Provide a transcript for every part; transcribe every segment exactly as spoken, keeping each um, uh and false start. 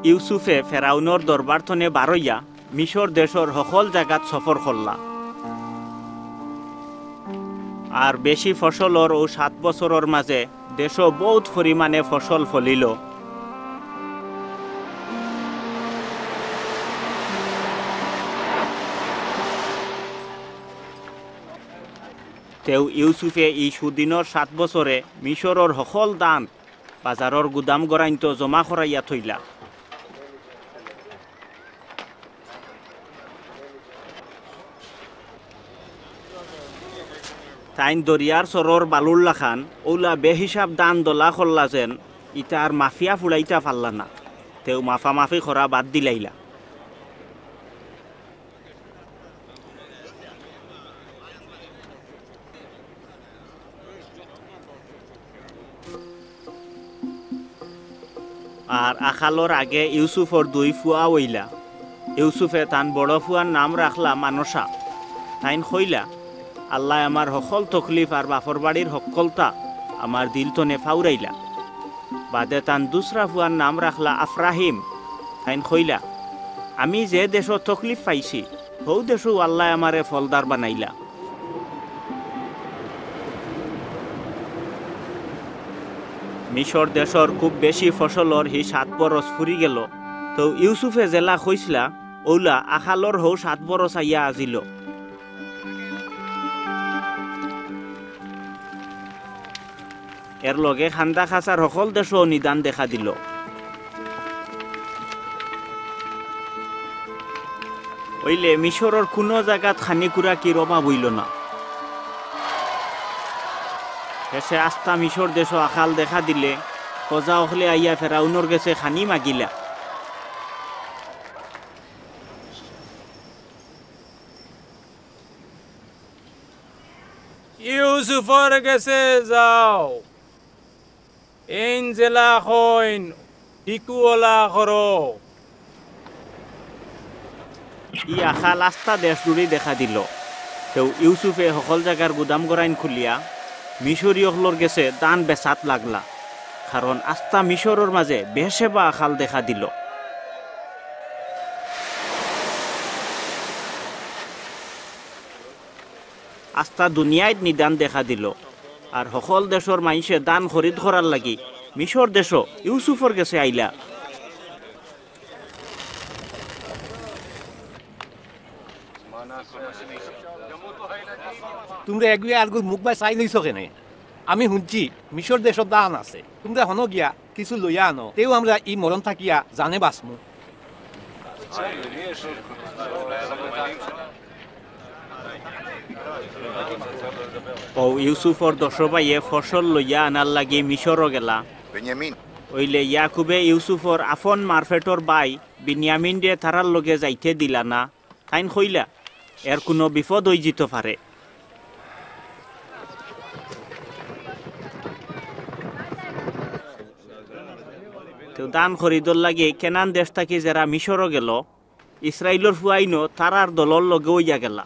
ইউসুফে ফেরাউনর দরবার থনে বারইয়া মিশর দেশর হকল জাগাত সফর করলা। আর বেশি ফসলর অউ সাত বছরর মাঝে দেশো বউত পরিমাণে ফসল ফলিল। তেউ ইউসুফে ই সুদিনর সাত বছরে মিশরর হকল ধান বাজারর গুদাম গরাইন্তো জমা করাইয়া থইলা। তাইন দরিয়ার চরর বালুর লাখান অউলা বেহিসাব ধান দলা করলা যেন ইতা আর মাফিয়া ফুড়াইতা পারলা না। তেউ মাফামাফি করা বাদ দিলাইলা। আর আখালর আগে ইউসুফর দুই ফুয়া অইলা। ইউসুফে তান বড় ফুয়ার নাম রাখলা মানষা। তাইন কইলা, "আল্লায় আমার হকল তকলিফ আর বাফর বাড়ির হক্কলতা আমার দিল থনে ফাউরাইলা।" বাদে তান দুসরা ফুয়ার নাম রাখলা আফরাহিম। তাইন কইলা, "আমি যে দেশো তকলিফ পাইছি, হউ দেশো আল্লায় আমারে ফলদার বানাইলা।" মিশর দেশর খুব বেশি ফসলর হি সাত বরস ফুরি গেল। তো ইউসুফে যেলা কইছলা, অউলা আখালর হউ সাত বরস আইয়া আজিল। এর লগে খান্দা খাসার হকল দেশো নিদান দেখা দিল। অইলে মিশরর কুনু জাগাত খানি খুরাকির অভাব অইল না। শেষে আস্তা মিশর দেশো আখাল দেখা দিলে, কজা অকলে আইয়া ফেরাউনর গেছে খানি মাগিলা। ইউসুফর গেছে যাও, এইন যেলা কইন, হিকু অলা করো। ই আখাল আস্তা দেশ জুড়ি দেখা দিল। তেউ ইউসুফে হকল জাগার গুদাম গরাইন খুলিয়া মিশরি অকলর গেছে ধান বেচাত লাগলা, কারণ আস্তা মিশরর মাঝে বেশেবা আখাল দেখা দিল। আস্তা দুনিয়াইত নিদান দেখা দিল। আর হকল দেশর মাইনষে ধান খরিদ করার লাগি মিশর দেশো ইউসুফর গেছে আইলা। তুমরা এগুয়ে আরগুর মুখ বায় চাই লইছ কেনে? আমি হুনছি মিশর দেশো ধান আছে, তুমরা হনো গিয়া কিছু লইয়া আনো, তেউ আমরা ই মরণ থাকিয়া জানে বাঁচমু। অউ ইউসুফর দশ ভাইয়ে ফসল লইয়া আনার লাগি মিশরো গেলা। বেনিয়ামিন। অইলে ইয়াকুবে ইউসুফর আফন মারফেটর ভাই বিনিয়ামিনরে তারার লগে যাইতে দিলা না। তাইন কইলা, এর কুনু বিপদ অইযিতো পারে। তেউ ধান খরিদর লাগি কেনান দেশ থাকি যেরা মিশরো গেল, ইসরাইলর ফুয়াইনও তারার দলর লগে অইয়া গেলা।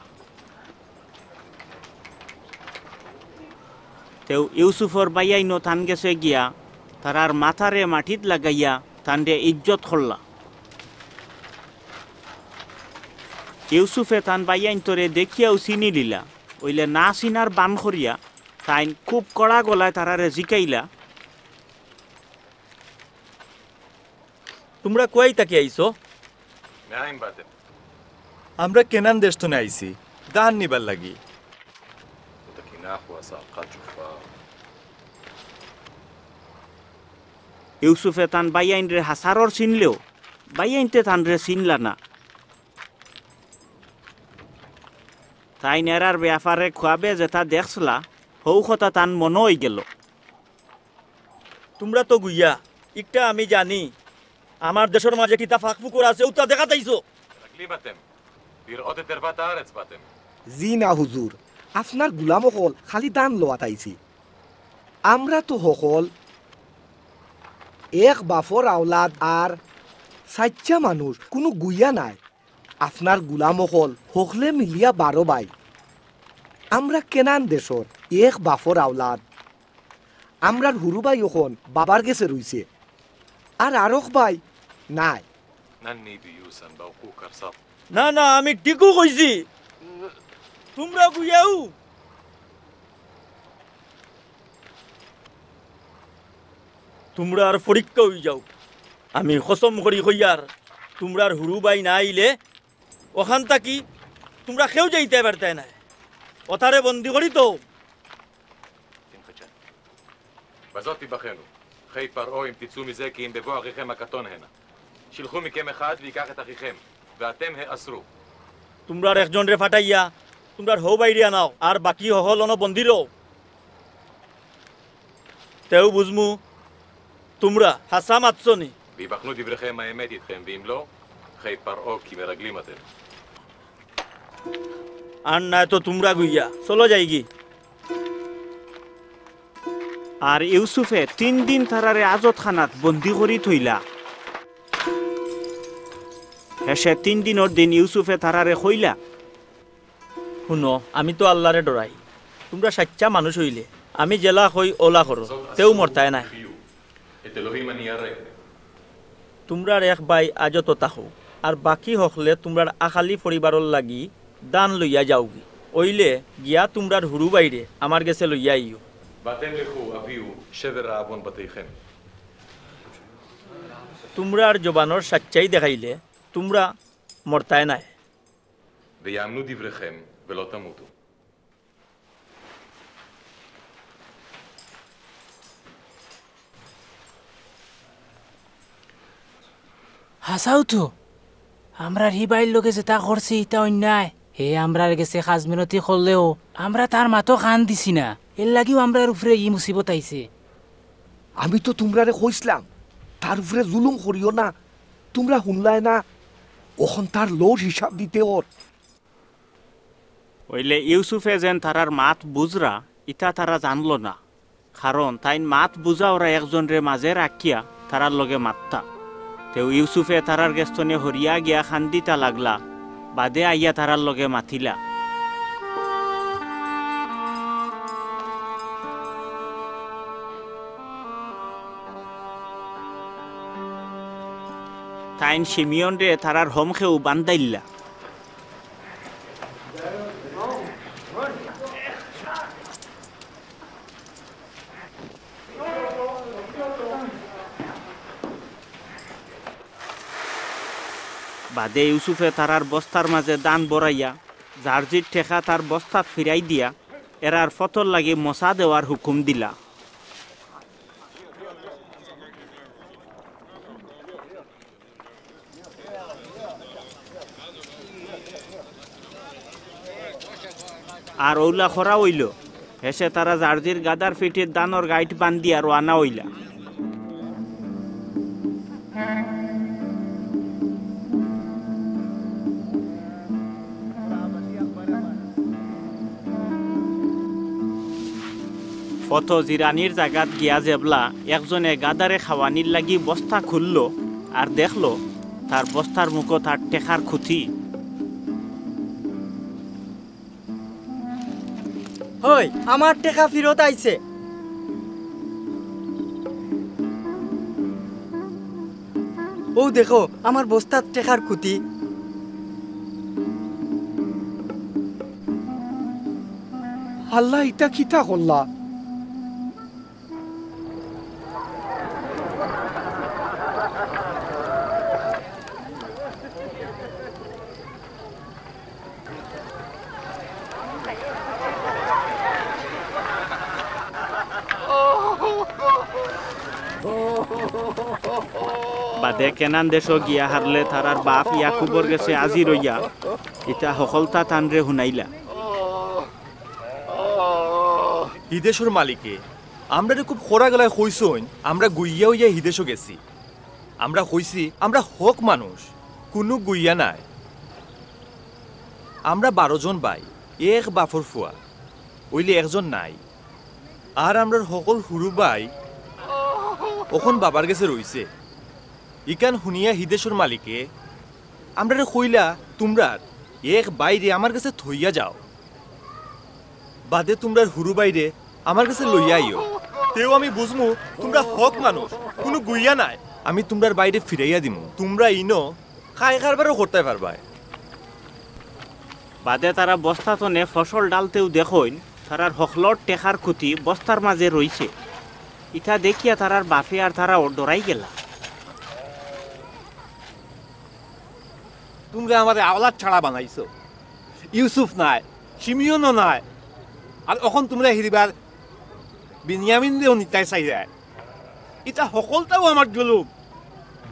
তেউ ইউসুফর ভাইয়াইনও তান গেছে গিয়া তারার মাথারে মাটিত লাগাইয়া তানরে ইজ্জত করলা। ইউসুফে তান ভাইয়াইন্তরে দেখিয়াউ চিনিলিলা, অইলে না চিনার বান করিয়া তাইন খুব কড়া গলায় তারারে জিকাইলা, তুমরা কুয়াই থাকি আইছো? আমরা কেনান দেশ থনে আইছি, ধান নিবার লাগি। ইউসুফে তান ভাইয়াইনরে হাছারর চিনলেও ভাইয়াইন্তে তানরে চিনলা না। তাইন এরার বেয়াপারে খুয়াবে যেতা দেখছলা, হউ কথা তান মনো অইগেল। তুমরা তো গুইয়া, ইকটা আমি জানি। আমার দেশর মাঝে কিতা ফাঁক ফুকর আছে, অতা দেখাত আইছো। জি না হুজুর, আফনার গুলাম অকল খালি ধান লওয়াত আইছি। আমরা তো হকল এক বাফর আওলাদ আর সাইচ্চা মানুষ, কুনু গুইয়া নায়। আফনার গুলাম অকল হকলে মিলিয়া বারো ভাই। আমরা কেনান দেশর এক বাফর আওলাদ। আমরার হুরু ভাই অখন বাবার গেছে রইছে, আর আরক ভাই নায়। নান্নি বিউসান বাউকু কারসাব। না, না, আমি ঠিকউ কইছি। তুমরা গুইয়াউ। তুমরার পরীক্ষা অইযাউক। আমি কসম করি কইয়ার, তুমরার হুরু ভাই না আইলে অখান থাকি তুমরা কেউ যাইতায় পারতায় নায়। অতারে বন্দী করি তো। בזאת תיבחנו, חיי פרעה, אם תצאו מזה, כי אם בבוא אחיכם הקטון הנה. שילחו מכם אחד ויקח את אחיכם, ואתם העשרו. তুমরার একজনরে ফাটাইয়া তুমরার হউ ভাইরে আনাও, আর বাকি হকল অনো বন্দী রও। তেউ বুঝমু তুমরা হাছা মাতছো নি। ויבחנו דבריכם האמת אתכם, ואם לא, חיי פרעה, כי מרגלים אתם. আর নায় তো তুমরা গুইয়া, চলো যাইগি। আর ইউসুফে তিন দিন তারারে আজতখানাত বন্দী করি থইলা। হেষে তিন দিনর দিন ইউসুফে তারারে কইলা, হুনো, আমি তো আল্লারে ডরাই। তুমরা সাইচ্চা মানুষ অইলে আমি যেলা কই অউলা করো, তেউ মরতায় নায়। את אלוהים אני אראה. তুমরার এক ভাই আজতো থাকো, আর বাকি হকলে তুমরার আকালি পরিবারর লাগি ধান লইয়া যাওগি। অইলে গিয়া তুমরার হুরু ভাইরে আমার গেছে লইয়া আইও। ואתם לכו הביאו שבר העוון בתיכם. তুমরার জবানর সাইচ্চাই দেখাইলে তুমরা মরতায় নায়। ויאמנו דבריכם ולא תמותו. হাছাউ তো, আমরার হি ভাইর লগে যেতা করছে, ইতা অন্যায়। হে আমরার গেছে কাজ মিনতি করলেও আমরা তার মাতো কান দিছি না, এরলাগিউ আমরার উপরে ই মুসিবত আইছে। আমি তো তুমরারে কইছলাম, তার উপরে জুলুম করিও না, তুমরা হুনলায় না। অখন তার লওর হিসাব দিতে অর। অইলে ইউসুফে যেন তারার মাত বুঝরা, ইতা তারা জানলো না, কারণ তাইন মাত বুঝাওরা একজনরে মাজে রাখিয়া তারার লগে মাততা। তেউ ইউসুফে তারার গেছ থনে হরিয়া গিয়া কান্দিতা লাগলা, বাদে আইয়া তারার লগে মাতিলা। তাইন শিমিয়নরে তারার হমকেউ বান্দাইলা। বাদে ইউসুফে তারার বস্তার মাজে ধান ভরাইয়া, যার জির টেকা তার বস্তাত ফিরাই দিয়া, এরার ফথর লাগি মশা দেওয়ার হুকুম দিলা। আর অউলা করা অইলো। হেষে তারা যার জির গাধার পিঠিত ধানর গাইট বান্ধিয়া রওয়ানা অইলা। ফথো জিরানির জাগাত গিয়া যেবলা একজনে গাধারে খাওয়ানির লাগি বস্তা খুললো আর দেখলো তার বস্তার মুখো তার টেকার খুতি। হই, আমার টেকা ফিরত আইছে। অউ দেখো, আমার বস্তাত টেকার খুতি। আল্লাহ, ইতা কিতা করলা? বাদে কেনান দেশো গিয়া হারলে তারার বাফ ইয়াকুবর গেছে আজির অইয়া ইতা হকলতা তানরে হুনাইলা। হি দেশর মালিকে আমরারে খুব খরা গলায় কইছইন, আমরা গুইয়া অইয়া হি দেশো গেছি। আমরা কইছি, আমরা হক মানুষ, কুনু গুইয়া নায়। আমরা বারো জন ভাই, এক বাফর ফুয়া, অইলে একজন নাই। আর আমরার হকল হুরু ভাই অখন বাবার গেছে রইছে। ইখান হুনিয়া হি দেশর মালিকে আমরারে কইলা, তুমরার এক ভাইরে আমার গেছে থইয়া যাও, বাদে তুমরার হুরু ভাইরে আমার গেছে লইয়া আইও। তেউ আমি বুঝমু তুমরা হক মানুষ, কুনু গুইয়া নায়। আমি তুমরার ভাইরে ফিরাইয়া দিমু, তুমরা ইনো কায় কারবারও করতায় পারবায়। বাদে তারা বস্তা তনে ফসল ডালতেউ দেখইন, তারার হকলর টেকার খুতি বস্তার মাঝে রইছে। ইতা দেখিয়া তারার বাফে আর তারাও ডরাই গেলা। তুমরা আমারে আওলাদ ছাড়া বানাইছো। ইউসুফ নাই, শিমিয়নও নাই, আর অখন তুমরা হিরবার বিনিয়ামিনরেও নিতায় চাইরায়। ইতা হকলটাউ আমার জুলুম।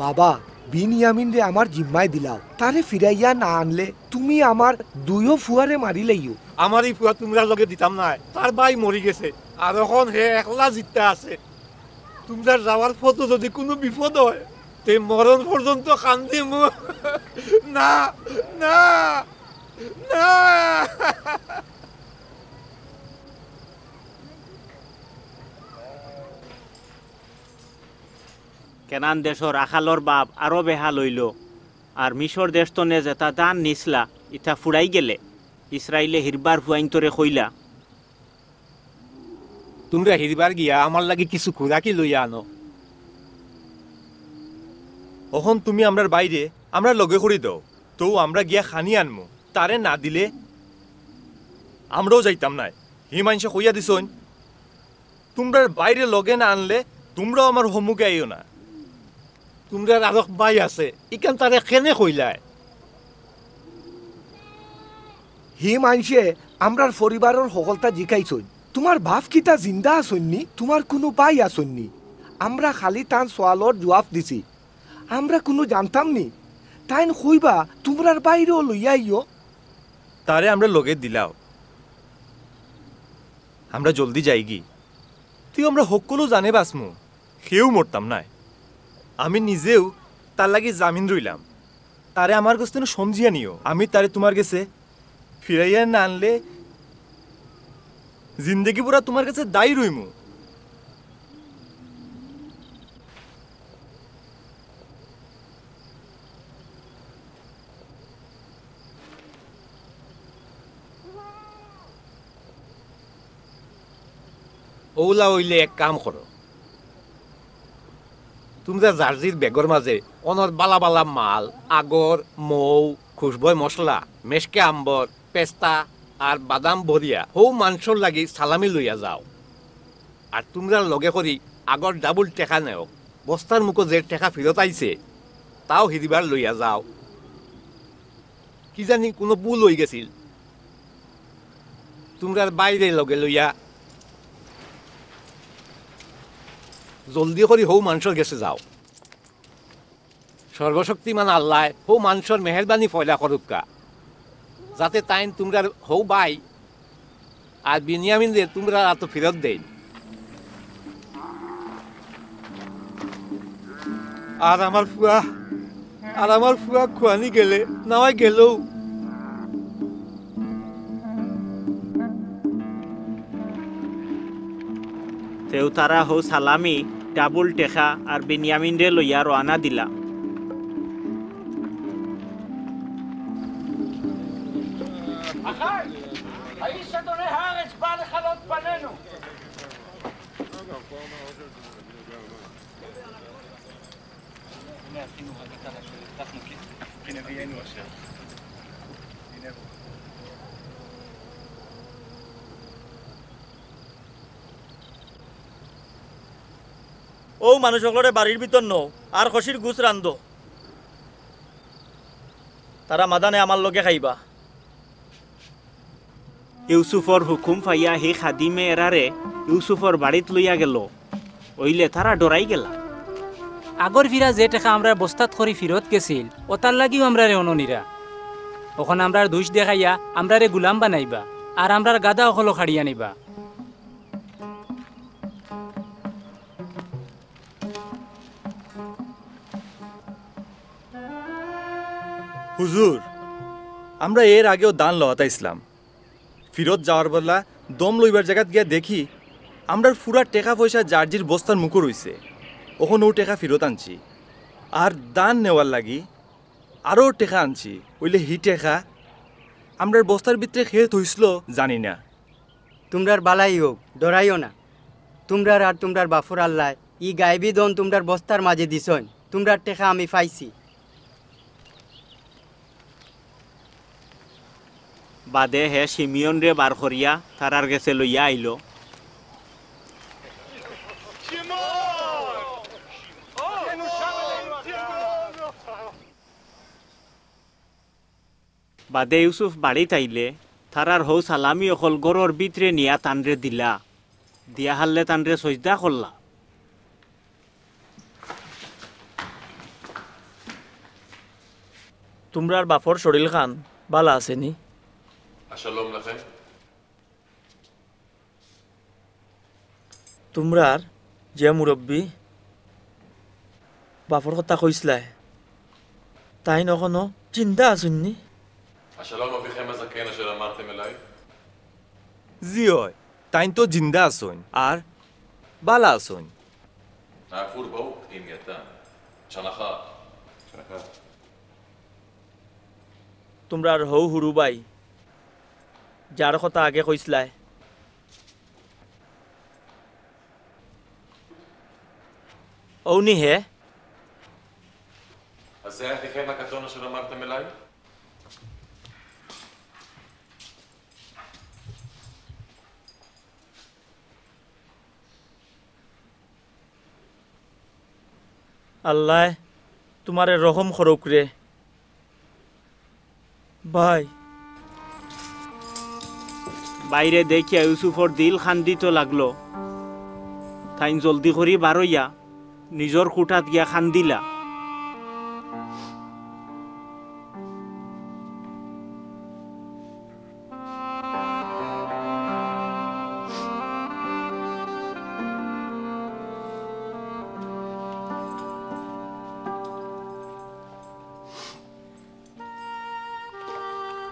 বাবা, বিনিয়ামিনরে আমার জিম্মায় দিলাও। তারে ফিরাইয়া না আনলে তুমি আমার দুইও ফুয়ারে মারিলাইও। আমার ই ফুয়া তুমরার লগে দিতাম নায়, তার ভাই মরি গেছে, আর অখন হে একলা জিত্তা আছে। তুমরার যাওয়ার পথো যুদি কুনু বিপদ অয়, তে মরণ পর্যন্ত কান্দিমু। না, না, না। কেনান দেশর রাখালর বাফ আরো বেহাল অইলো, আর মিশর দেশ তনে যেতা ধান নিছলা, ইতা ফুরাই গেলে ইসরাইলে হিরবার ফুয়াইন্তরে কইলা, তুমরা হিরবার গিয়া আমার লাগি কিছু খুরাকি লইয়া আনো। অখন তুমি আমরার ভাইরে আমরার লগে করি দেও, তেউ আমরা গিয়া খানি আনমু। তারে না দিলে আমরাও যাইতাম নায়। হি মানষে কইয়া দিছইন, তুমরার ভাইরে লগে না আনলে তুমরাও আমার হমুখে আইও না। তুমরার আরক ভাই আছে, ইখান তারে কেনে কইলায়? হি মানষে আমরার পরিবারর হকলতা জিকাইছইন, তুমার বাফ কিতা জিন্দা আছইন নি? তুমার কুনু ভাই আছইন নি? আমরা খালি তান সওয়ালর জুয়াফ দিছি। আমরা কুনু জানতাম নি? তাইন কইবা, তুমরার ভাইরেও লইয়া আইও। তারে আমরার লগে দিলাও। আমরা জলদি যাইগি। তেউ আমরা হক্কলউ জানে বাচমু। কেউ মরতাম নায়। আমি নিজেউ তার লাগি জামিন রইলাম। তারে আমার গেছ থনে সমঝিয়া নিও। আমি তারে তুমার গেছে ফিরাইয়া না আনলে জিন্দেগি পুরা তুমার গেছে দায়ী রইমু। অউলা অইলে এক কাম করো, তুমরা যার জির বেগর মাঝে অনর বালা বালা মাল, আগর, মৌ, খুশবয় মশলা, মেশকে আম্বর, পেস্তা আর বাদাম ভরিয়া হউ মানষর লাগি সালামি লইয়া যাও। আর তুমরার লগে করি আগর ডাবল টেকা নেও। বস্তার মুখো যে টেকা ফিরত আইছে, তাও হিরিবার লইয়া যাও। কি জানি কুনু ভুল অইগেছিল। তুমরার ভাইরে লগে লইয়া জলদি করি হউ মানষর গেছে যাও। সর্বশক্তিমান আল্লায় হউ মানষর মেহেরবানি পয়দা করউক্কা, যাতে তাইন তুমরার হউ ভাই আর বিনিয়ামিনরে তুমরার আতো ফিরত দেইন। আর আমার ফুয়া, আর আমার ফুয়া খুয়ানি গেলে, নাওয়াই গেলেউ। তেউ তারা হউ সালামি, ডাবল টেকা আর বিনিয়ামিনরে লইয়া রওয়ানা দিলা। אחי, האיש אדוני הארץ בא לכלות פנינו. অউ মানুষ অকলরে বাড়ির ভিতর নও, আর খসির গুস রান্ধো। তারা মাদানে আমার লগে খাইবা। ইউসুফর হুকুম পাইয়া হি খাদিমে এরারে ইউসুফর বাড়িত লইয়া গেল। অইলে তারা ডরাই গেলা। আগর ফিরা যে টেকা আমরার বস্তাত করি ফিরত গেছিল, অতার লাগিউ আমরারে অনো নিরা। অখন আমরার দুষ দেখাইয়া আমরারে গুলাম বানাইবা, আর আমরার গাদা অকলও কাড়িয়া নিবা। হুজুর, আমরা এর আগেও ধান লওয়াত আইছলাম। ফিরত যাওয়ার বেলা দম লইবার জাগাত গিয়া দেখি, আমরার ফুরা টেকা পয়সা যার জির বস্তার মুখো রইছে। অখন অউ টেকা ফিরত আনছি। আর ধান নেওয়ার লাগি আরও টেকা আনছি। অইলে হি টেকা আমরার বস্তার ভিতরে কে থইছলো জানি না। তুমরার বালাই অউক, ডরাইও না। তুমরার আর তুমরার বাফর আল্লায় ই গায়েবি ধন তুমরার বস্তার মাঝে দিছইন। তুমরার টেকা আমি পাইছি। বাদে হে শিমিয়নরে বার করিয়া তারার গেছে লইয়া আইলো। বাদে ইউসুফ বাড়িত আইলে তারার হউ সালামি অকল ঘরর ভিতরে নিয়া তানরে দিলা, দিয়া হারলে তানরে সইজদা করলা। তুমরার বাপর শরীল খান বালা আছেনি? השלום לכם. তুমরার যে মুরব্বি বাপর কথা কইছলায়, তাইন অখনো জিন্দা আছইননি? השלום אביכם הזקן אשר אמרתם אליי? জি অয়, তাইন তো জিন্দা আছইন, আর বালা আছইন। נהפוך הוא אם יתם. שנה אחת. שנה אחת. তুমরার হউ হুরু ভাই, যার কথা আগে কইছলায়। অউনি হে। אז זה אחיכם הקטון אשר אמרתם אליי? আল্লায় তুমারে রহম করউক রে ভাই। ভাইরে দেখিয়া ইউসুফর দিল কান্দিত লাগলো। তাইন জলদি করি বারইয়া নিজর কুঠাত গিয়া কান্দিলা।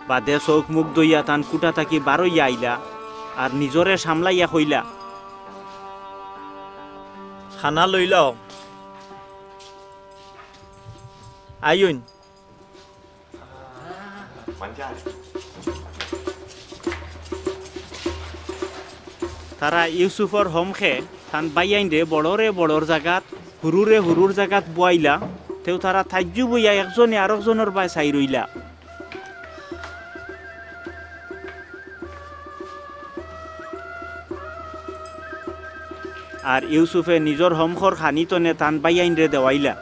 বাদে চউখ মুখ ধইয়া তান কুঠা থাকি বারইয়া আইলা, আর নিজরে সামলাইয়া কইলা, "খানা লইলাও, আইন।" তারা ইউসুফর হমকে তান ভাইয়াইনরে বড়রে বড়র জাগাত, হুরুরে হুরুর জাগাত বওয়াইলা, তেউ তারা তাজ্জুব অইয়া একজনে আরকজনর বায় চাই রইলা। আর ইউসুফে নিজর হমকর খানি তনে তান ভাইয়াইনরে দেওয়াইলা।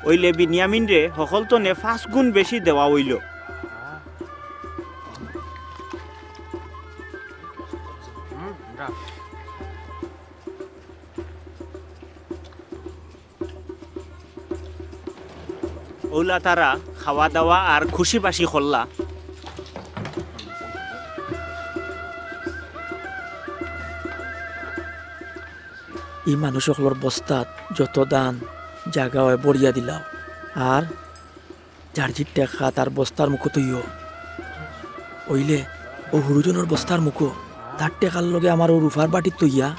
অইলে বিনিয়ামিনরে হকল তনে পাঁচ গুণ বেশি দেওয়া অইলো। অউলা তারা খাওয়া দাওয়া আর খুশি বাসি করলা। ই মানুষ অকলর বস্তাত যত ধান জাগা অয় ভরিয়া দিলাও, আর যার জির টেকা তার বস্তার মুখো থইও। অইলে অউ হুরুজনর বস্তার মুখো তার টেকার লগে আমার অউ রুফার বাটিত থইয়া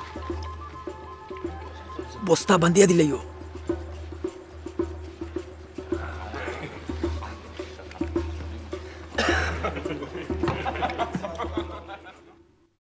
বস্তা বান্ধিয়া দিলাইও।